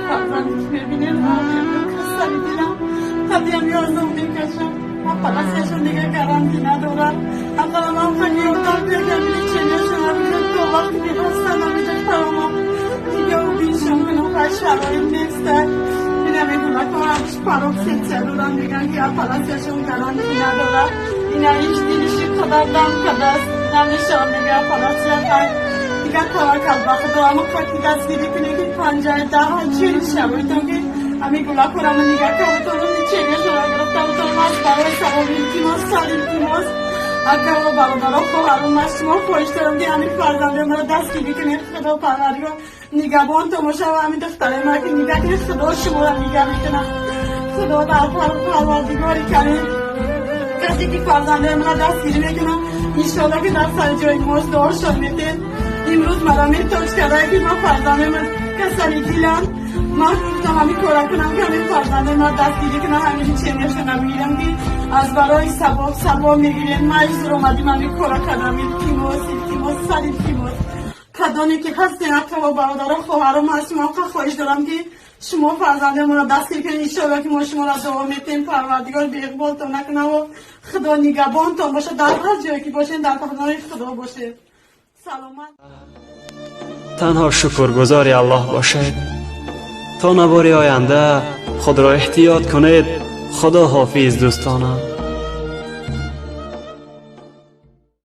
Фарзанде ки мебинем, касали дилам қадиам ёздам мекашам. Операцияшон дига гарантӣ надорад. Ақаллан ман ёрдам бергам, лечения шона бигирам, то вақте ки ҳастан ами духтарома нигоҳубиншон кунам. Хай, шароит неста. Ина мегӯнакам пароксетсия дорам, меган ки операцияшон гарантӣ надорад. Ина иш дилиши қадар дам кардааст, намешавад, мега, операция. Хай, дигар таваккал ба Худо. Ама қати дастгирӣ кунем, ки панҷаи даҳа чил шароитон ки ами гулакорама нигаҳ карда, лечения шона гирифта бутонам. Аз барои савоб, илтимос, сар илтимос, акаво, бародаро, хоҳарон, аз шумо хоҳиш дорам, ки ҳамин фарзандаи маро дастгирӣ кунед. Худо Парвардигор нигаҳбонтон боша ва ҳамин духтараи маро ки нигаҳ кунед, Худо шуморо нигаҳ мекунад. Худо дар Парвардигори карим, касе ки фарзандаи маро дастгирӣ мекунад, иншоалло ки дар сари ҷои мош дуошон метед. Имрӯз мара метоҷ карда, ки ман фарзандаи ман касали дилам. Ман гуфтам, ҳамин кора кунам, ки ҳамин фарзандаи ман дастгирӣ кунам, ҳамин лечения шона бигирам, ки аз барои савоб савоб мегирем. Маҷбур омадим, ҳамин кора кардам. Илтимос, илтимос, сар илтимос, кадоне ки ҳастен, акаво, бародаро, хоҳаром, аз шумо хоҳиш дорам, ки шумо фарзандаи моро дастгир кунед. Иншоалло ки мо шуморо дуо метем. Парвардигор беиқболтон накунаву Худо нигаҳбонтон бошад. Дар ҳар ҷое ки бошед, дар паноҳи Худо бошед, саломат. Танҳо шукргузори Аллоҳ бошед. То навори оянда худро эҳтиёт кунед. Худо ҳофиз, дӯстонам.